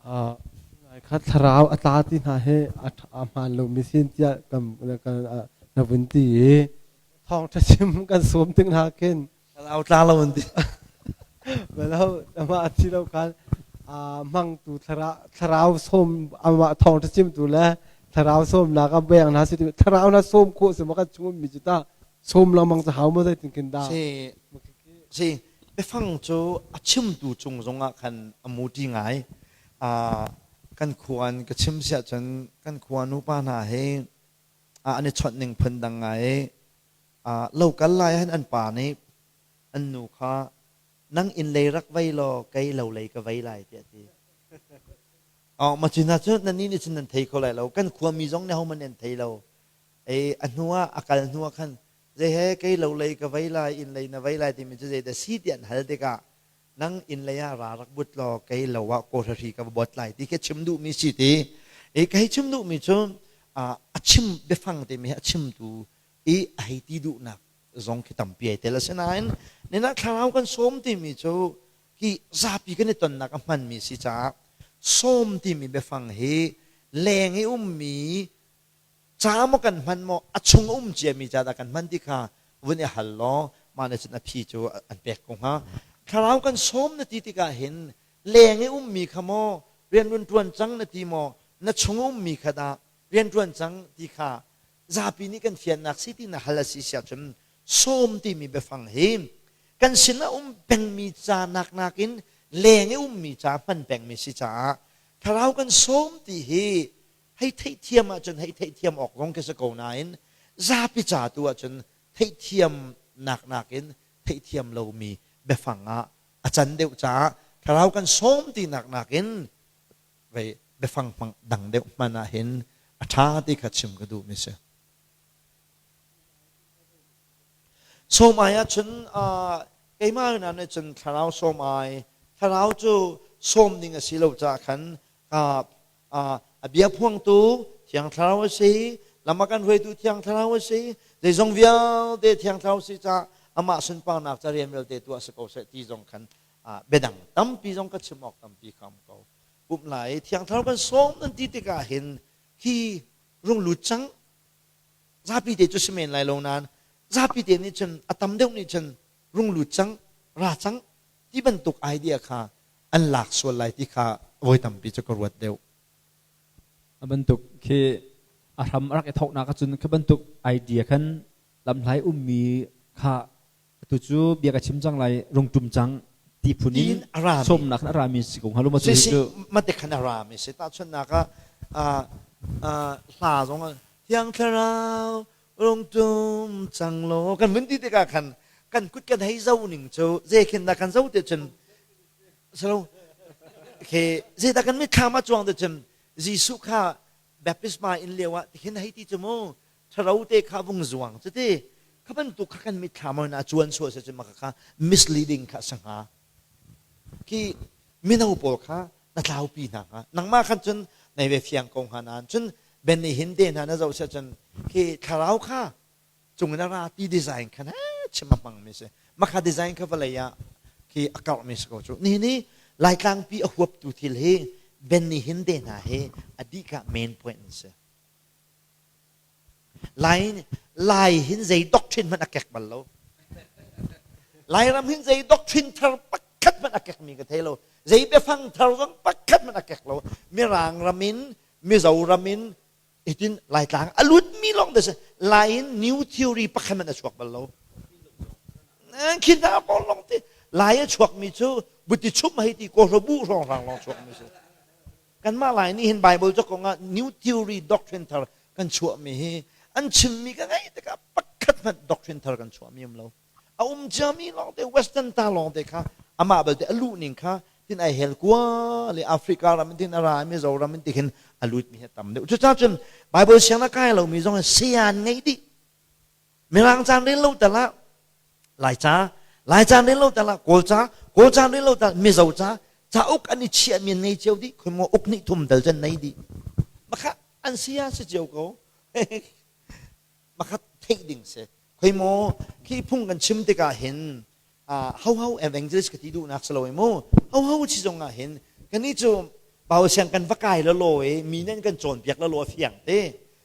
Ngai kha thlarau a tla ti hna hi a hmaan lomi sin tiah kan na vun ti i thawngṭha chim kan sawm tik hna khin thlarau tla lo an ti. Belo amah a thi lo khan hmangtu thlarau sawm amah thawngṭha chimtu le thlarau sawmnak a beng hna si thlarau na sawm khawh si maw kan chung ummi cu ta sawm lengmang cu hau maw zeitin khin dah? Si si biafang cu a chimtu cung zongah khan a muṭi ngai. Kan khua in ka chim siah cun kan khua nupa hna hi an i chawnh ning phundang ngai. Lo kal lai ahhin an pa nih an nu kha nang inn lei rak vei law kei lo lei ka vei lai tiah a ti. Ma cu hna cu nannih nih cun nan thei kho lai lo. Kan khuami zong nih ahohmanh nih an thei lo. A hnu ah a kal hnu ah khan zei he kei lo lei ka vei lai inn lei na vei lai timi cu zeidah si ti an hal tikah nang inn lei ah ra rak but law kei lo ah kawhra ka va bot lai ti khi chim duhmi si ti. Ka hei chim duhmi cu a chim biafang timi hi a chimtu i a hei ti duhnak zong khi tampi ai tel. Asinain nina thlarau kan sawm timi cu hi zapi kan i tonnak a hmanmi si caah sawm timi biafang hi leng i ummi ca maw kan hman maw a chung a um ciami ca dah kan hman ti kha vun i hal law mah nih cun a phi cu an pek ko hnga. Thlarau kan sawm na ti tikah hin leng i ummi kha maw rian run ṭuan cang na ti maw na chung a ummi kha dah rian ṭuan cang ti kha zapi nih kan fiannak si ti na hal a si siah cun sawm timi biafang hi kan sin a um pengmi ca nak nakin leng i ummi ca hman pengmi si caah thlarau kan sawm ti hi hei theihthiam ahcun hei theihthiam awk zong khi si ko nain zapi ca tu ahcun theihthiam nak nakin theihthiam lomi biafang ah a can deuh caah thlarau kan sawm tinak nakin vei biafang hmang dang deuh hman ah hin a ṭha ti kha chim ka duhmi si. Sawm ai ahcun keimah hna nih cun thlarau sawm ai thlarau cu sawm ding a si lo caah khan a bia phuangtu Thiang Thlarau a si, lam a kan hruaitu Thiang Thlarau a si, zeizong vialte Thiang Thlarau si caah amah sunparnak ca rian vialte tuah si ko seh ti zong khan biadang tampi zong ka chim awk tampi kha um ko. Pumh lai Thiang Thlarau kan sawm nan ti tikah hin khi rung lut cang zapi te cu si men lai lo nain zapi te nih cun a tam deuh nih cun rung lut cang ra cang ti bantuk idea kha an lak sual lai ti kha voi tampi cu ka ruat deuh. A bantuk khi a hram a rak i thawknak ahcun khi bantuk idea khan lamhlai ummi kha atu cu bia ka chim cang lai rung tum cang ti phun in sawmnak khan a rami si ko hnga lo ma cu cu mate khan a rami si tahchunhnak ah hla zong thiang thlarau rung tum cang law kan vun ti tikah khan kan kut kan hei zo ning cu zei khin dah kan zo ti cun salo ke zeidah kan mitthlam ah cuang te cun Jesuh kha baptisma in lio ah tikhin hei ti cu mu tharo te kha vung zuang cu ti kha bantuk kha kan mitthlam ah cuan sual se cun maka kha misleading kha sa hnga khi mino pawl kha na tlaupi hna hnga nangmah khan cun nei ve fiang ko hnga nain cun ben ni hin te hna na zoh se cun khi thlarau kha cung in a ra ti design khan chim a hmang mi si makha design kha vawlei ah khi a karh mi si ko cu ni ni Laitlangpi a huaptu thil hi Benny Hinn te hna hi a dihka main point an si. Lai Lai hin zei doctrine hmanh a kek bal lo. Lairam hin zei doctrine thar pakhat hmanh a kek mi ka thei lo. Zei biafang thar zong pakhat hmanh a kek lo. Mirang ram in Mizoram in hitin Laitlang a lutmi lawng te si. Lai in new theory pakhat hmanh a chuak bal lo. Khi hna pawl lawng te Lai a chuakmi cu buti chum hei ti kawhra bu hrawnghrang lawng chuakmi si. Kanmah Lai nih hin Bible ca kong ah new theory doctrine thar kan chuahmi hi an chimmi ka ngaih tikah pakhat hmanh doctrine thar kan chuahmi um lo. A um ciami lawngte Western ta lawngte kha amah belte a luh ning kha tin ai hel kua le Africa ram in tin a ra i Mizoram in tikhin a lutmi hi a tam deuh. Cucaah cun Bible siang a kai lomi zong sian ngei dih. Mirang caan rel lo tal ah Laica, Laica rel lo tal ah Kawlca, Kawlca rel lo tal Mizo ca, cauk an i chiahmi an ngei cio dih. Khoi maw uk nih thum dal cun nei dih. Makha an sia si cio ko. Makhat theih ding si. Khoi maw khi phung kan chim tikah hin ho ho evangelist ka ti duhnak si lo i mu. Ho ho chi zong ah hin kannih cu Bau siang kan va kai lo lo i mi nih an kan cawnpiak lo lo a fiang te.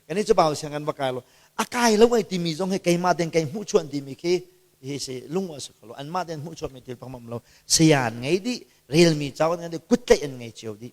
Kan i cu bau siang kan va kai lo. A kai lo ai timi zong hi keimah ten kai hmuh chuan timi khi hi si lung a si kho lo. Anmah ten hmuh chuanmi thil pang lo. Saya an ngei dih, relmi ca an ngei dih, kut tlaih an ngei cio dih.